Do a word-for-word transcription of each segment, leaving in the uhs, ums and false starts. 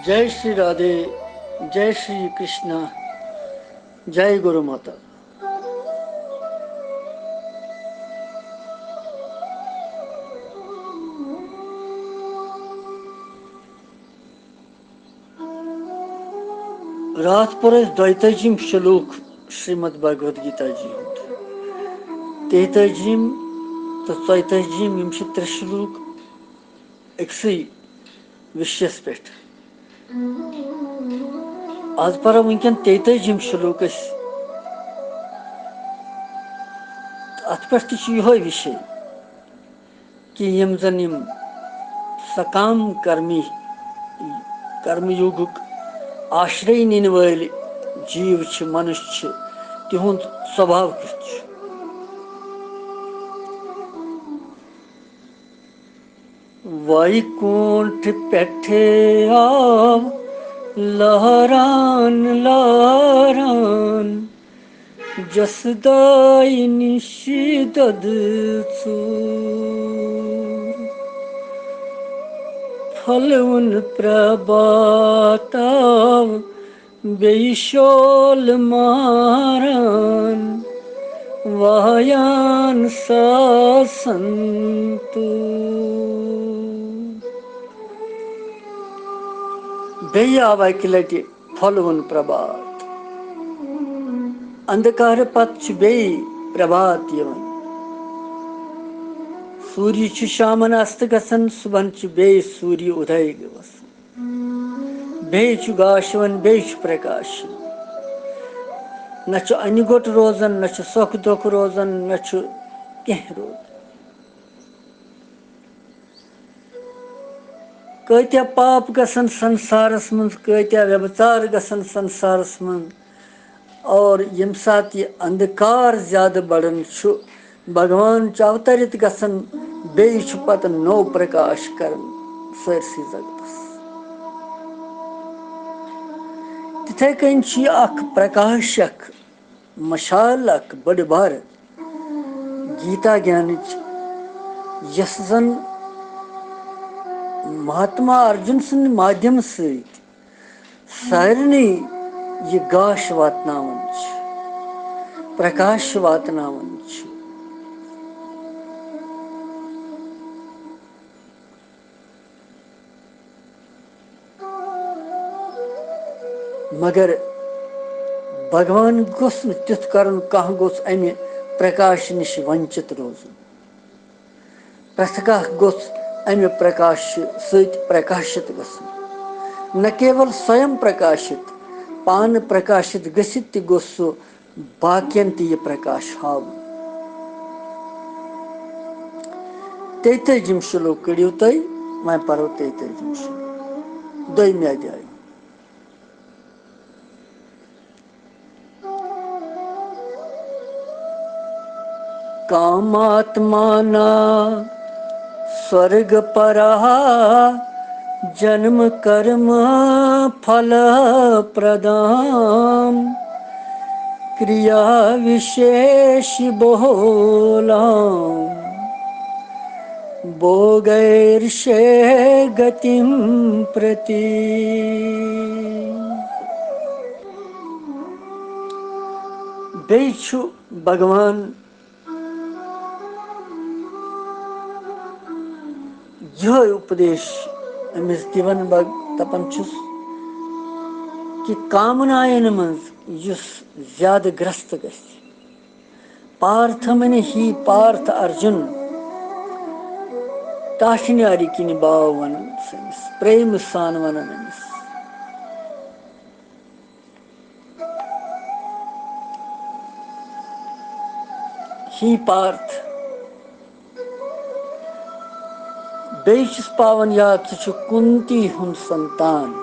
J Shri Radhe, جے شری کرشنا، جے گرو ماتا۔ راتھ پوٚر اَسہِ دۄیتٲجِم شلوک شریمد بھگوت گیتا جی ہُنٛد۔ تیتٲجِم تہٕ ژۄیتٲجِم، یِم چھِ ترٛےٚ شلوک أکسٕے وِشیَس پٮ۪ٹھ۔ آز پَرو وٕنکٮ۪ن تیتٲجِم شلوک أسۍ۔ تہٕ اَتھ پٮ۪ٹھ تہِ چھُ یِہوٚے وِشے کہِ یِم زَن یِم سکام کرمی، کرم یوگُک آشرے نِنہٕ وٲلۍ جیٖو چھِ، منُش چھِ، تِہُنٛد سوبھاو کیُتھ چھُ۔ ویکونٹھ پٮ۪ٹھے آو لہران لہران، جسداے نِش دۄدٕ ژوٗر۔ پھۄلوُن پرٛبھات آو بیٚیہِ شول ماران، وایان ساسن توٗر۔ بیٚیہِ آو اَکہِ لٹہِ پھۄلوُن پرٛبھات۔ اندھکارٕ پتہٕ چھُ بیٚیہِ پرٛبھات یِوان۔ سوٗریہ چھُ شامن اَست گژھان، صُبحن چھُ بیٚیہِ سوٗریہ اُدے گژھان۔ بیٚیہِ چھُ گاش یِوان، بیٚیہِ چھُ پرٛکاش یِوان۔ نہ چھُ اَنہِ گوٚٹ روزان، نہ چھُ سۄکھٕ دۄکھٕ روزان، نہ چھُ کینٛہہ روزان۔ کۭتیٛاہ پاپ گژھن سنسارس منٛز، کۭتیٛاہ ویبچار گژھن سنسارس منٛز، اور ییٚمہِ ساتہٕ یہِ اندھکار زیادٕ بڑان چھُ، بھگوان چھُ اوترِت گژھان، بیٚیہِ چھُ پتہٕ نوٚو پرکاش کران سٲرسٕے جگتس۔ تِتھے کٔنۍ چھُ یہِ اکھ پرکاش، اکھ مشال، اکھ بٔڑ بار گیتا گیانٕچ، یۄس زن مہاتما ارجُن سٕنٛدِ مادھیم سۭتۍ سارنٕے یہِ گاش واتناوان چھِ، پرکاش واتناوان چھِ۔ مگر بھگوان گوٚژھ نہٕ تیُتھ کرُن، کانٛہہ گوٚژھ امہِ پرکاش نِش ونچت روزُن۔ پرٛٮ۪تھ کانٛہہ گوٚژھ امہِ پرکاش سۭتۍ پرکاشت گژھُن۔ نہ کیول سویم پرکاشت، پانہٕ پرکاشت گٔژھِتھ تہِ گوٚژھ سُہ باقین تہِ یہِ پرکاش ہاوُن۔ تیتٲجِم شلوک کٔڑِو تُہۍ، وۄنۍ پرو تیتٲجِم شلوک، دوٚیمہِ ادھیایہِ۔ कामात्माना स्वर्गपरः जन्म कर्म फलप्रदां क्रियाविशेषबहुलां भोगैर्षे गतिं प्रति। بیٚیہِ چھُ بھگوان یِہوٚے اُپدیش أمِس دِوان، بہٕ دَپان چھُس کہِ کامناین منٛز یُس زیادٕ گرٛست گژھِ، پارتھ منہِ ہی پارتھ ارجُن، تاشنیاری کِنۍ باو وَنان أمِس، پرٛیمہٕ سان وَنان أمِس۔ ہی پارتھ، بیٚیہِ چھُس پاوان یاد، ژٕ چھُکھ کُنتی ہُنٛد سنتان،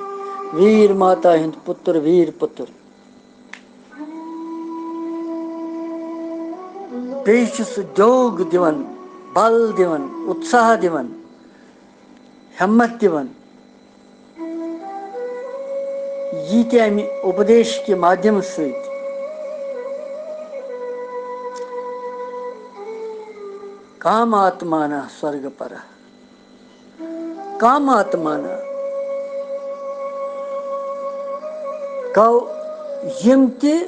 ویٖر ماتا ہُنٛد پُتُر، ویٖر پُتُر۔ بیٚیہِ چھُ سُہ جوگ دِوان، بل دِوان، اُتساہ دِوان، ہمت دِوان۔ یہِ تہِ اَمہِ اُپدیش کہِ مادھیم سۭتۍ۔ کاماتمانا سورگ پرہ۔ کاماتمانا۔ گوٚو، یِم تہِ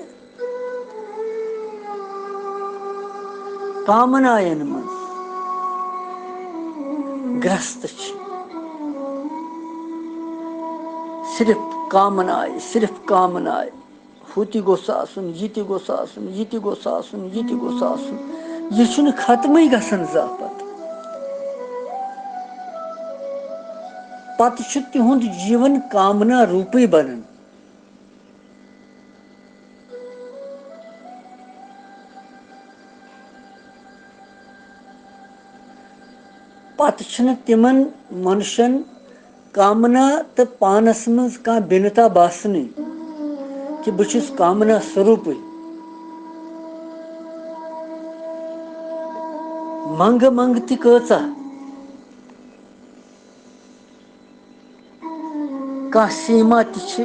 کامناین منٛز گرست چھِ، صرف کامناے، صرف کامناے، ہُہ تہِ گوٚژھ آسُن، یہِ تہِ گوٚژھ آسُن، یہِ تہِ گوٚژھ آسُن، یہِ تہِ گوٚژھ آسُن۔ یہِ چھُنہٕ ختمٕے گژھان زانٛہہ پتہٕ۔ پتہٕ چھُ تِہُنٛد جیٖون کامنا روٗپٕے بنان۔ پتہٕ چھُنہٕ تِمن مَنُشن کامنا تہٕ پانس منٛز کانٛہہ بِنتا باسنٕے کہِ بہٕ چھُس کامنا سوروٗپٕے۔ منٛگہٕ منٛگہٕ تہِ کۭژاہ، کانٛہہ سیما تہِ چھِ۔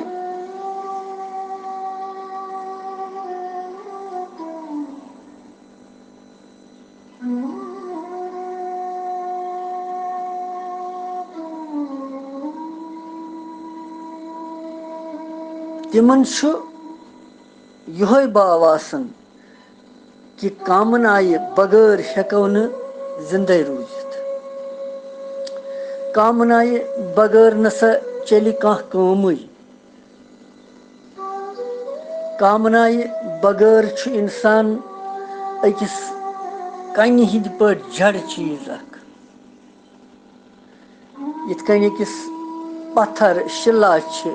تِمن چھُ یِہوٚے باو آسان کہِ کامنایہِ بغٲر ہٮ۪کو نہٕ زِندَے روٗزِتھ۔ کامنایہِ بغٲر نہ سا چلہِ کانٛہہ کٲمٕے۔ کامنایہِ بغٲر چھُ اِنسان أکِس کَنہِ ہِنٛدِ پٲٹھۍ جڑ چیٖز اکھ۔ یِتھ کٔنۍ أکِس پتھر شِلا چھِ،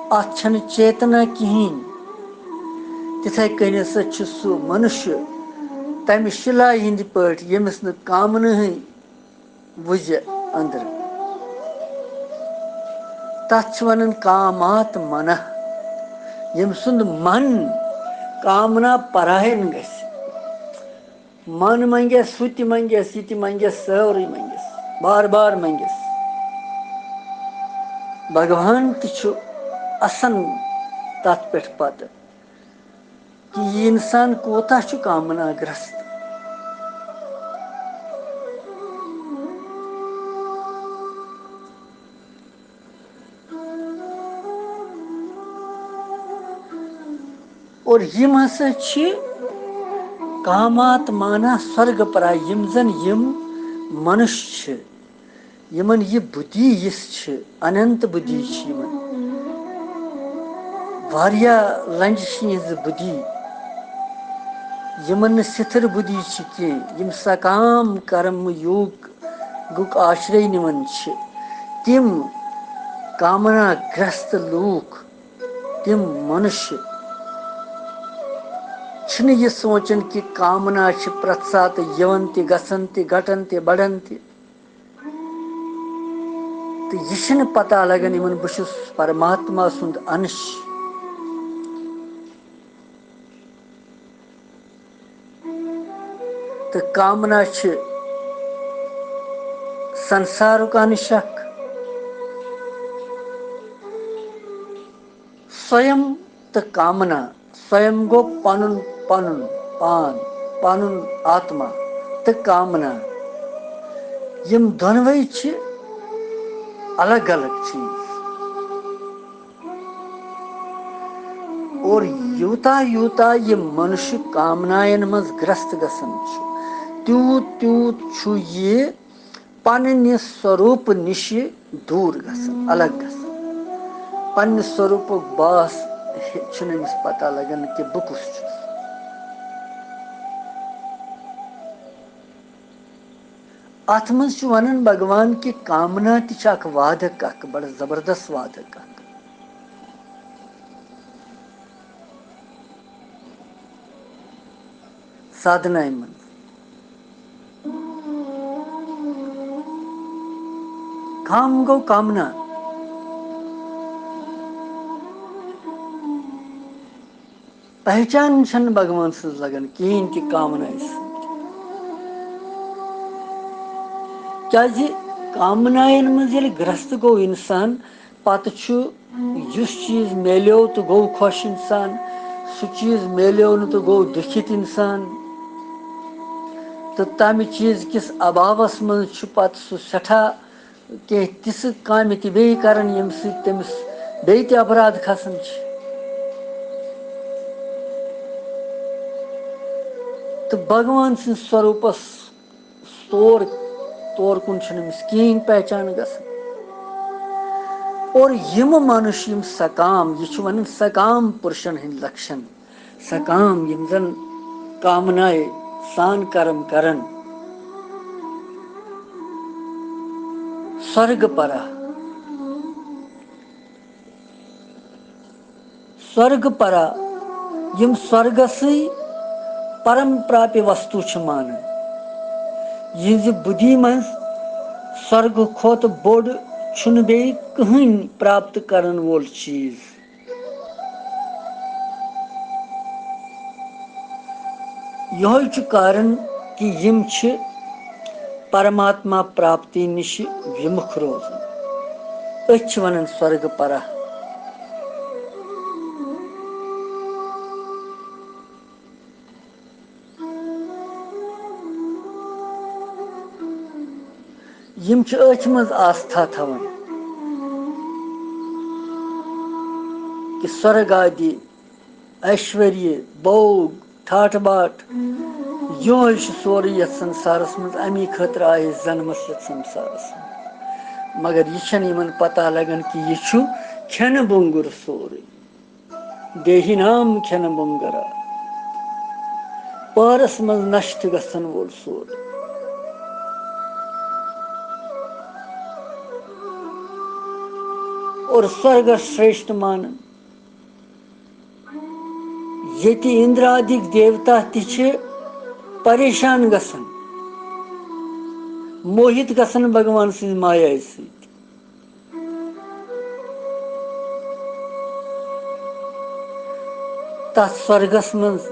اَتھ چھَنہٕ چیتنا کِہیٖنۍ، تِتھَے کٔنۍ ہسا چھُ سُہ مَنُشیہ تَمہِ شِلایہِ ہِنٛدِ پٲٹھۍ، ییٚمِس نہٕ کامنہٕے وُزِ أنٛدرٕ۔ تَتھ چھِ وَنان کامات مَنَہ، ییٚمۍ سُنٛد من کامنا پراین گژھِ۔ من منٛگٮ۪س، ہُہ تہِ منٛگٮ۪س، یہِ تہِ منٛگٮ۪س، سٲرٕے منٛگٮ۪س، بار بار منٛگٮ۪س۔ بھگوان تہِ چھُ اَسان تَتھ پٮ۪ٹھ پَتہٕ کہِ یہِ اِنسان کوٗتاہ چھُ کامنا گرست۔ اور یِم ہسا چھِ کامات مانا سۄرگہٕ پراے، یِم زن یِم منُش چھِ، یِمن یہِ بُدھی یِژھ چھِ، اننت بُدھی چھِ یِمن، واریاہ لنجہِ چھِ یِہنٛز بُدھی، یِمن نہٕ سِتھر بُدھی چھِ کینٛہہ، یِم سکام کرم یوگ گُک آشرے نِوان چھِ، تِم کامنا گرست لوٗکھ، تِم منُشیہ چھِنہٕ یہِ سونٛچان کہِ کامنا چھِ پرٛٮ۪تھ ساتہٕ یِوان تہِ، گژھان تہِ، گٹان تہِ، بڑان تہِ۔ تہٕ یہِ چھِنہٕ پتہ لگان یِمن بہٕ چھُس پرماتما سُنٛد انش۔ تہٕ کامنا چھِ سنسارُک انش اکھ۔ سویم تہٕ کامنا۔ سویم گوٚو پنُن، پنُن پان، پنُن آتما، تہٕ کامنا۔ یِم دۄنوَے چھِ الگ الگ چیٖز۔ اور یوٗتاہ یوٗتاہ یہِ منُشہِ کامناین منٛز گرست گژھان چھُ، تیوٗت تیوٗت چھُ یہِ پننہِ سوروٗپہٕ نِشہِ دوٗر گژھان، الگ گژھان۔ پننہِ سوروٗپُک باس چھُنہٕ أمِس پتہ لگان کہِ بہٕ کُس چھُس۔ اتھ منٛز چھُ ونان بھگوان کہِ کامنا تہِ چھِ اکھ وادک، اکھ بڑٕ زبردست وادک اکھ۔ سادھنایہِ منٛز۔ کام گوٚو کامنا۔ پہچان چھنہٕ بھگوان سٕنٛز لگان کِہیٖنۍ تہِ کامنایہِ سۭتۍ۔ کیازِ کامناین منٛز ییٚلہِ گرست گوٚو انسان، پتہٕ چھُ یُس چیٖز میلیو تہٕ گوٚو خۄش انسان، سُہ چیٖز میلیو نہٕ تہٕ گوٚو دُکھِت انسان۔ تہٕ تمہِ چیٖز کِس اباوس منٛز چھُ پتہٕ سُہ سٮ۪ٹھاہ کینٛہہ تِژھٕ کامہِ تہِ بیٚیہِ کران، ییٚمہِ سۭتۍ تٔمِس بیٚیہِ تہِ اپرادھ کھسان چھِ۔ تہٕ بھگوان سٕنٛدِس سوروٗپس تور، تور کُن چھُنہٕ أمِس کِہیٖنۍ پہچان گژھان۔ اور یِم منُش، یِم سکام، یہِ چھُ وَنان سکام پُرشن ہٕنٛدۍ لکشن، سکام، یِم زن کامنایہِ سان کرم کرن، سرگ پرا، سرگ پرا، یِم سرگسٕے پرم پراپیہ وستو چھِ مانان، یِہنٛزِ بُدھی منٛز سرگ کھۄتہٕ بوٚڑ چھُنہٕ بیٚیہِ کٕہٕنۍ پراپت کرن وول چیز۔ یہوے چھُ کارن کہِ یِم چھِ پرماتما پراپتی نِش وِمُکھ روزان۔ أتھۍ چھِ ونان سورگ پرا۔ یِم چھِ أتھۍ منٛز آستھا تھاوان کہِ سورگ آدی، ایشوریہ، بوگ، ٹھاٹھ باٹھ، یِہوے چھُ سورُے یتھ سمسارس منٛز، امی خٲطرٕ آیہِ أسۍ زنمس یتھ سمسارس منٛز۔ مگر یہِ چھنہٕ یِمن پتہ لگان کہِ یہِ چھُ کھٮ۪نہٕ بونگُر سورُے۔ دیہی نام کھٮ۪نہٕ بونگرا۔ پہرس منٛز نشٹ گژھن وول سورُے۔ اور سورگس شریشٹھ مانن۔ ییٚتہِ اِندرادِک دیوتا تہِ چھِ پریشان گژھان، موہِت گژھان بھگوان سٕنٛزِ مایایہِ سۭتۍ۔ تَتھ سۄرگَس منٛز،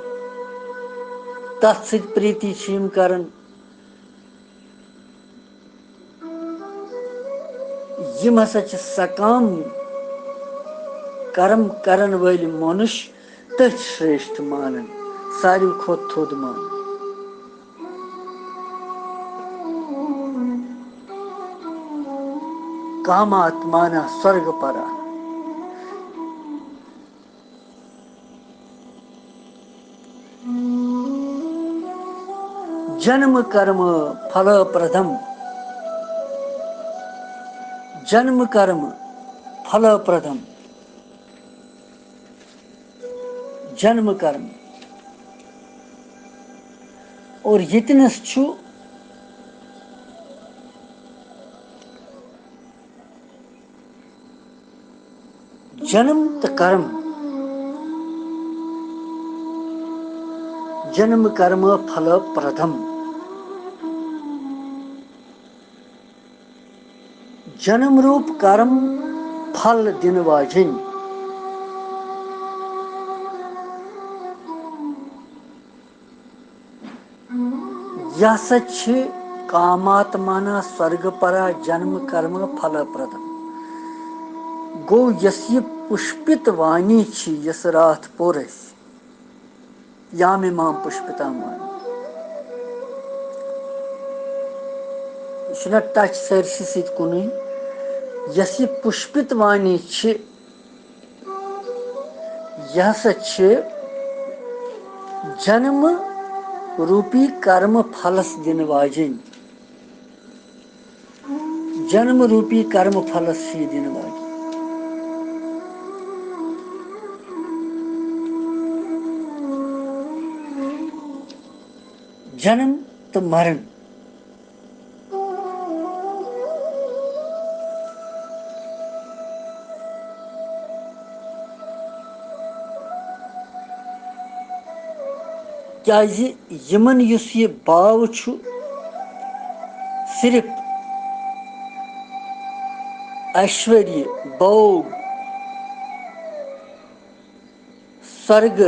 تَتھ سۭتۍ پریٖتی چھِ یِم کران۔ یِم ہسا چھِ سکام کرم کرن وٲلۍ مونُش تٔتھۍ شریشٹھ مانان، ساروی کھۄتہٕ تھوٚد مانان۔ کاماتمانا سورگ پرا۔ جنم کرم پھل پردم۔ جنم کرم پھل پردم۔ جنم کرم۔ اور ییٚتنس چھُ جنم تہٕ کرم۔ جنم کرم پھل پردم۔ جنم روٗپ کرم پھل دِنہٕ واجیٚنۍ۔ یہِ ہسا چھِ کاماتمانا سورگ پرا جنم کرم پھل پردم۔ گوٚو، یۄس یہِ پُشپِت وانی چھِ، یۄس راتھ پوٚر اَسہِ، یام امام پُشپِتام وانی، یہِ چھُنہ ٹچ سٲرسٕے سۭتۍ کُنُے۔ یۄس یہِ پُشپِت وانی چھِ، یہِ ہسا چھِ جنم روٗپی کرم پھلس دِنہٕ واجیٚنۍ۔ جنم روٗپی کرم پھلس چھِ یہِ دِنہٕ واجیٚنۍ۔ جنم تہٕ مرن۔ کیازِ یِمن یُس یہِ باو چھُ، صرف ایشوریہ، بوگ، سرگ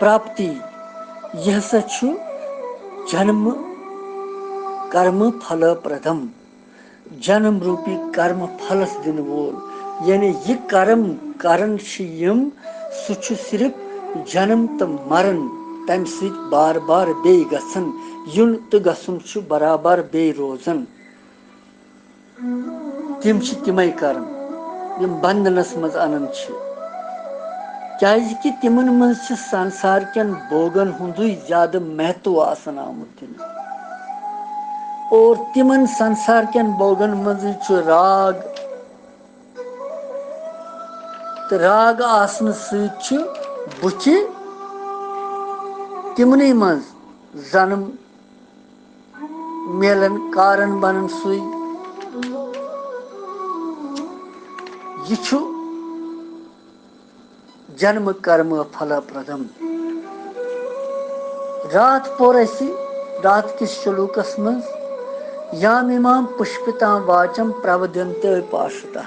پراپتی، یہِ ہسا چھُ جنم کرم پھل پردم۔ جنم روٗپی کرم پھلس دِنہٕ وول، یعنی یہِ کرم کران چھِ یِم، سُہ چھُ صرف جنم تہٕ مرن، تمہِ سۭتۍ بار بار بیٚیہِ گژھان۔ یُن تہٕ گژھُن چھُ برابر بیٚیہِ روزان۔ تِم چھِ تِمے کرم، یِم بندنس منٛز انان چھِ۔ کیازِ کہِ تِمن منٛز چھِ سنسار کٮ۪ن بوگن ہُنٛدُے زیادٕ مہتو آسان آمُت دِنہٕ۔ اور تِمن سنسار کٮ۪ن بوگن منٛزٕے چھُ راگ، تہٕ راگ آسنہٕ سۭتۍ چھُ بُتھِ تِمنٕے منٛز زنم میلن کارن بنان سُے۔ یہِ چھُ جنم کرم پھل پردم۔ راتھ پوٚر اَسہِ راتھ کِس شلوکس منٛز یام امام پُشپتام واچم پرودنتے پاشتہ۔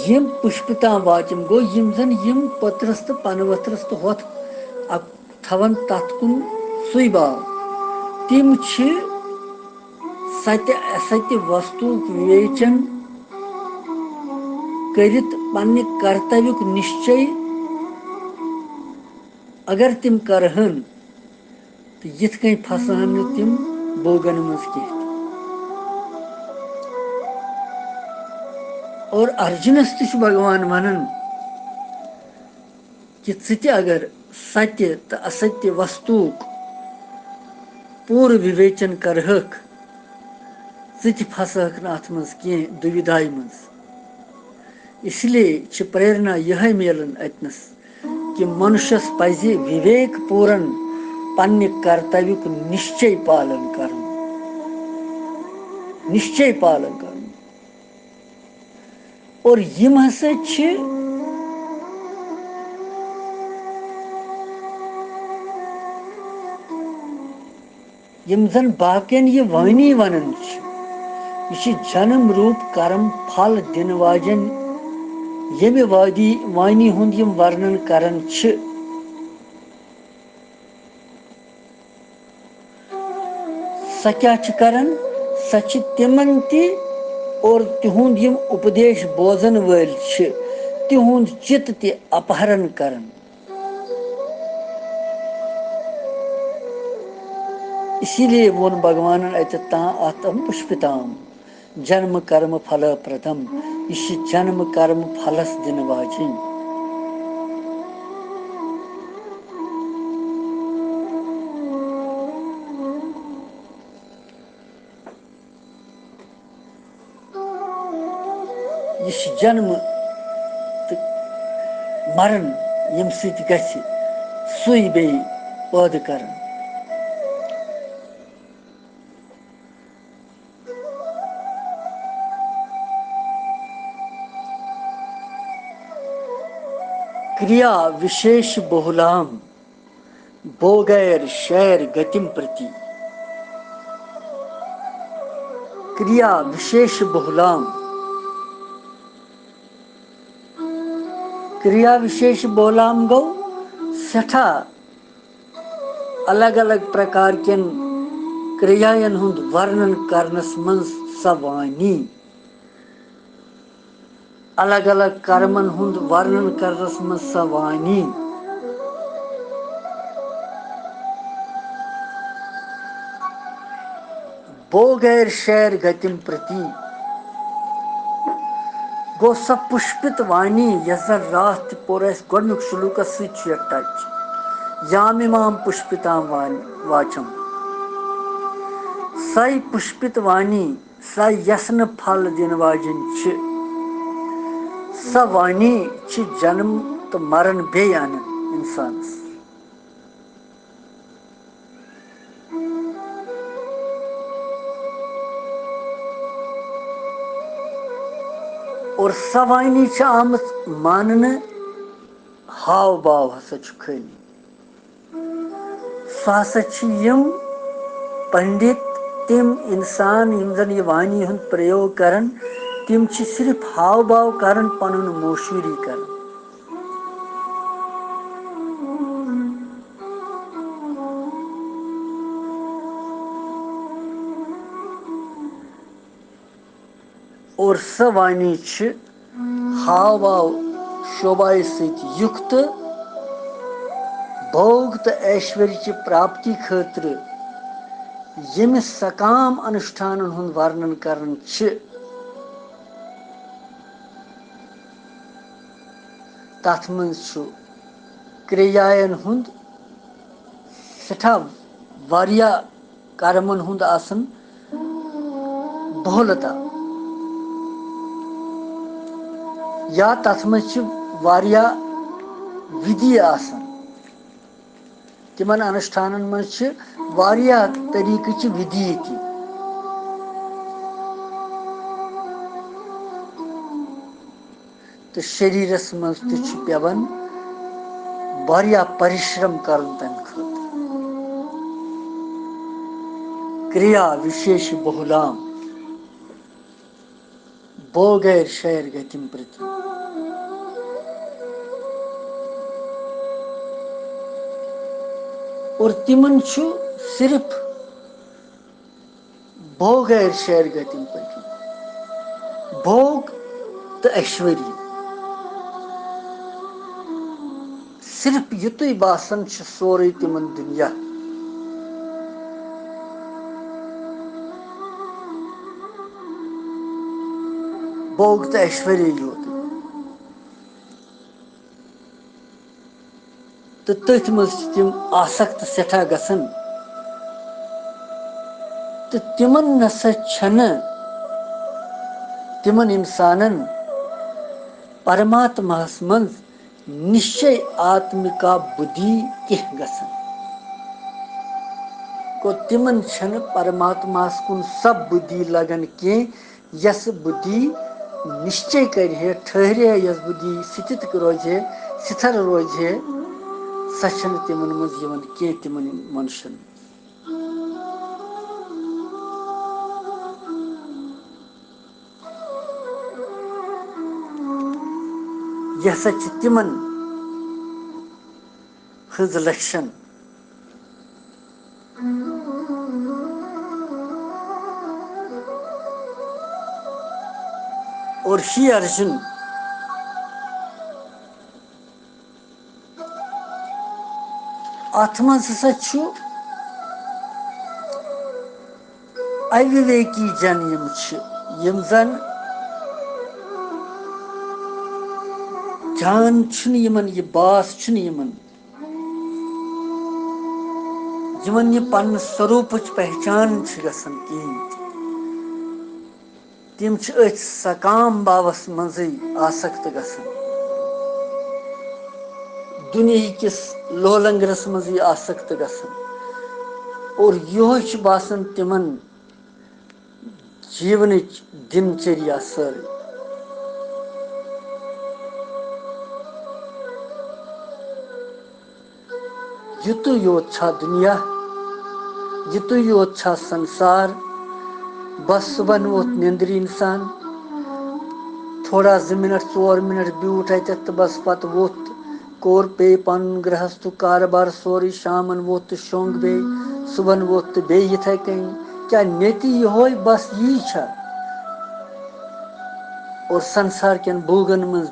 یِم پُشپتام واچم گوٚو، یِم زن یِم پٔترس تہٕ پنہٕ ؤتھرس تہٕ ہۄتھ اک-، تھاوان تتھ کُن سُے باو۔ تِم چھِ ستہِ اسَتہِ وستوُک وِویچن کٔرِتھ پننہِ کرتویُک نِشچے اگر تِم کرہن، تہٕ یِتھ کٔنۍ پھسہن نہٕ تِم بوگن منٛز کینٛہہ تہِ۔ اور ارجُنس تہِ چھُ بھگوان ونان کہِ ژٕ تہِ اگر ستہِ تہٕ اسَتہِ وستوُک پوٗرٕ وِویچن کرہکھ، ژٕ تہِ پھسہکھ نہٕ اتھ منٛز کینٛہہ دُوِدھایہِ منٛز۔ اس لیے چھِ پریرنا یِہے میلان اتنس کہِ منشس پزِ وِویک پوٗرن پننہِ کرتویُک نِشچے پالن کرُن، نِشچے پالن کرُن۔ اور یِم ہسا چھِ یِم زن باقین یہِ وانی ونان چھِ، یہِ چھِ جنم روٗپ کرم پھل دِنہٕ واجٮ۪ن، ییٚمہِ وادی وانی ہُنٛد یِم ورنن کران چھِ۔ سۄ کیٛاہ چھِ کران؟ سۄ چھِ تِمن تہِ اور تِہُنٛد یِم اُپدیش بوزن وٲلۍ چھِ، تِہُنٛد چِت تہِ اپہرن کران۔ اسی لیے ووٚن بھگوانن اتہِ تام اتھ پُشپتام، جنم کرم پھل پردم، یہِ چھِ جنم کرم پھلس دِنہٕ واجِنۍ۔ یہِ چھِ جنم تہٕ مرن ییٚمہِ سۭتۍ گژھِ، سُے بیٚیہِ پٲدٕ کرن۔ کریا وِشیش بہولام بوگیر شیر گتِم پرتی۔ کریا وِشیش بہولام۔ کریا وِشیش بہولام گوٚو سٮ۪ٹھاہ الگ الگ پرکار کٮ۪ن کریاین ہُنٛد ورنن کرنس منٛز سۄ وانی۔ الگ الگ کرمن ہُنٛد ورنن کرنس منٛز سۄ وانی۔ بوگیر شیر گتِم پرتی۔ گوٚو سۄ پُشپِت وانی، یۄس زن راتھ تہِ پوٚر اَسہِ گۄڈٕنیُک شلوکس سۭتۍ چھُ یہِ ٹچ۔ یام امام پُشپِتام وانی واچم۔ سۄے پُشپِت وانی، سۄ یۄس نہٕ پھل دِنہٕ واجٮ۪ن چھِ، سۄ وانی چھِ جنم تہٕ مرن بیٚیہِ انان انسانس۔ اور سۄ وانی چھِ آمٕژ ماننہٕ، ہاو باو ہسا چھُ خٲلی۔ سُہ ہسا چھِ یِم پنڈت، تِم انسان یِم زن یہِ وانی ہُنٛد پریوگ کرن، تِم چھِ صرف ہاو باو کران، پنُن مشہوٗری کران۔ اور سۄ وانی چھِ ہاو باو شوبایہِ سۭتۍ یُکت، بھوگ تہٕ ایشورچہِ پراپتی خٲطرٕ ییٚمہِ سکام انُشٹھانن ہُنٛد ورنن کران چھِ۔ تَتھ منٛز چھُ کرٛیایَن ہُنٛد سٮ۪ٹھاہ واریاہ کرمن ہُنٛد آسان بہولتا، یا تَتھ منٛز چھِ واریاہ وِدی آسان۔ تِمن انُشٹھانن منٛز چھِ واریاہ طریٖقہٕ چہِ وِدی تہِ۔ تہٕ شریٖرس منٛز تہِ چھُ پٮ۪وان واریاہ پرِشرم کرُن تَمہِ خٲطرٕ۔ کریا وِشیش بہولام بوگیر شیر گتِم پرتی۔ اور تِمن چھُ صرف بوگ غیر شیر گتِم پٲٹھۍ۔ بوگ تہٕ ایشوری۔ صرف یُتُے باسان چھُ سورُے تِمن دُنیا۔ بوگ تہٕ ایشوری یوت۔ تہٕ تٔتھۍ منٛز چھِ تِم آسکت سٮ۪ٹھاہ گژھان۔ تہٕ تِمن نسا چھنہٕ، تِمن انسانن پرماتماہس منٛز نشچے آتمکا بُدھی کینٛہہ گژھان۔ گوٚو، تِمن چھنہٕ پرماتماہس کُن سۄ بُدھی لگان کینٛہہ، یۄس بُدھی نِشچے کرِ ہے، ٹھٔہرِ ہے، یۄس بُدھی ستھت روزِ ہے، ستھر روزِ ہے، سۄ چھنہٕ تِمن منٛز یِوان کینٛہہ، تِمن منشن منٛز۔ یہِ ہسا چھِ تِمن ہٕنٛز لکشن۔ اور ہی ارجُن، اتھ منٛز ہسا چھُ اوِویکی جن یِم چھِ، یِم زن جان چھُنہٕ یِمن، یہِ باس چھُنہٕ یِمن، یِمن یہِ پننہِ سوروپٕچ پہچان چھِ گژھان کِہیٖنۍ تہِ۔ تِم چھِ أتھۍ سکام باوس منٛزٕے آسکت گژھان، دُنیہکِس لولنگرس منٛزٕے آسکت گژھان۔ اور یِہوے چھُ باسان تِمن جیونٕچ دِنچریا سٲرٕے۔ یُتُے یوت چھا دُنیا، یُتُے یوت چھا سنسار؟ بس صُبحن ووٚتھ نیٚنٛدرِ اِنسان، تھوڑا زٕ مِنٹ، ژور مِنٹ بیوٗٹھ اَتٮ۪تھ تہٕ بس پتہٕ ووٚتھ، کوٚر، پیٚیہِ پنُن گرہستُک کارٕبار سورُے۔ شامن ووٚتھ تہٕ شۄنٛگ بیٚیہِ، صُبحن ووٚتھ تہٕ بیٚیہِ یِتھَے کٔنۍ۔ کیٛاہ نیتی یِہوٚے بس یی چھا؟ اور سنسار کٮ۪ن بوگن منٛز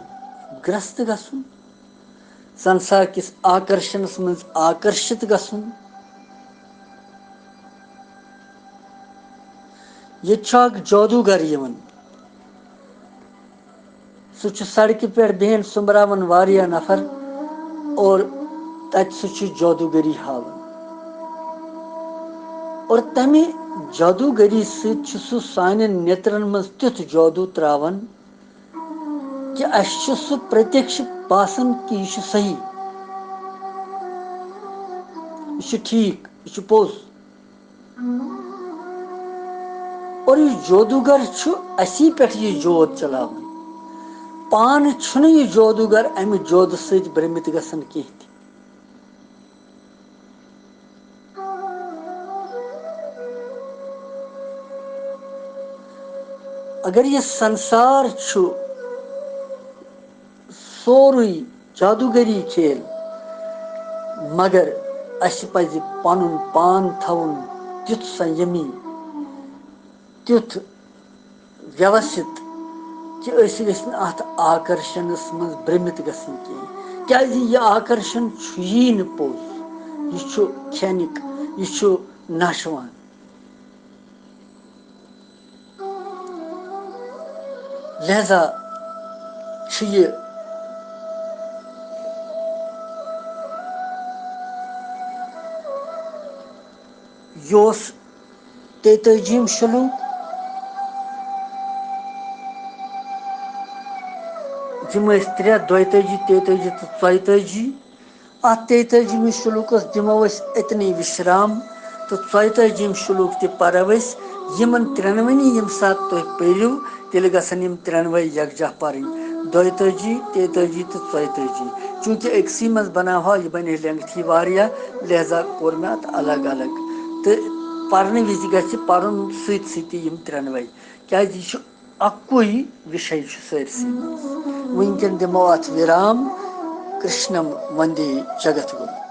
گرست گژھُن؟ سنسار کِس آکرشنس منٛز آکرشت گژھُن۔ ییٚتہِ چھُ اکھ جادوگر یِوان، سُہ چھُ سڑکہِ پٮ۪ٹھ بیہن سوٚمبراوان واریاہ نفر اور تتہِ سُہ چھُ جادوگری ہاوان۔ اور تمہِ جادوگری سۭتۍ چھُ سُہ سانٮ۪ن نیترن منٛز تیُتھ جادو تراوان کہِ اَسہِ چھُ سُہ پرتیکش باسان کہِ یہِ چھُ صحیح، یہِ چھُ ٹھیٖک، یہِ چھُ پوٚز۔ اور یہِ جادوگر چھُ اَسی پٮ۪ٹھ یہِ جود چلاوان۔ پانہٕ چھُنہٕ یہِ جادوگر اَمہِ جودٕ سۭتۍ برمِتھ گژھان کینٛہہ تہِ۔ اگر یہِ سنسار چھُ سورُے جادوگری کھیل، مگر اَسہِ پَزِ پَنُن پان تھاوُن تیُتھ سنیمی، تیُتھ ویوستھت کہِ أسۍ گٔژھۍ نہٕ اَتھ آکرشنس منٛز برمِتھ گژھٕنۍ کینٛہہ، کیازِ یہِ آکرشن چھُیی نہٕ پوٚز، یہِ چھُ کھٮ۪نٕک، یہِ چھُ نشہٕ وان۔ لہذا چھُ یہِ یہِ اوس تیتٲجِم شلوک۔ یِم ٲسۍ ترٛےٚ، دۄیتٲجی، تیتٲجی تہٕ ژۄیتٲجی۔ اَتھ تیتٲجِمِس شلوکَس دِمو أسۍ أتنٕے وِشرام تہٕ ژۄیتٲجِم شلوک تہِ پَرو أسۍ۔ یِمَن ترٛٮ۪نوٕنی ییٚمہِ ساتہٕ تُہۍ پٔرِو، تیٚلہِ گژھن یِم ترٛٮ۪نوَے یَکجاہ پَرٕنۍ، دۄیتٲجی، تیتٲجی تہٕ ژۄیتٲجی۔ چوٗنٛکہِ أکسٕے منٛز بَناوہو، یہِ بَنہِ ہے lengthy واریاہ، لہذا کوٚر مےٚ اَتھ الگ الگ۔ تہٕ پَرنہٕ وِزِ گژھِ پَرُن سۭتۍ سۭتۍ تہِ یِم ترٛٮ۪نوَے، کیٛازِ یہِ چھُ اَکُے وِشے چھُ سٲرسٕے منٛز۔ وٕنکٮ۪ن دِمو اَتھ وِرام۔ کرشنم وندے جگت گُرو۔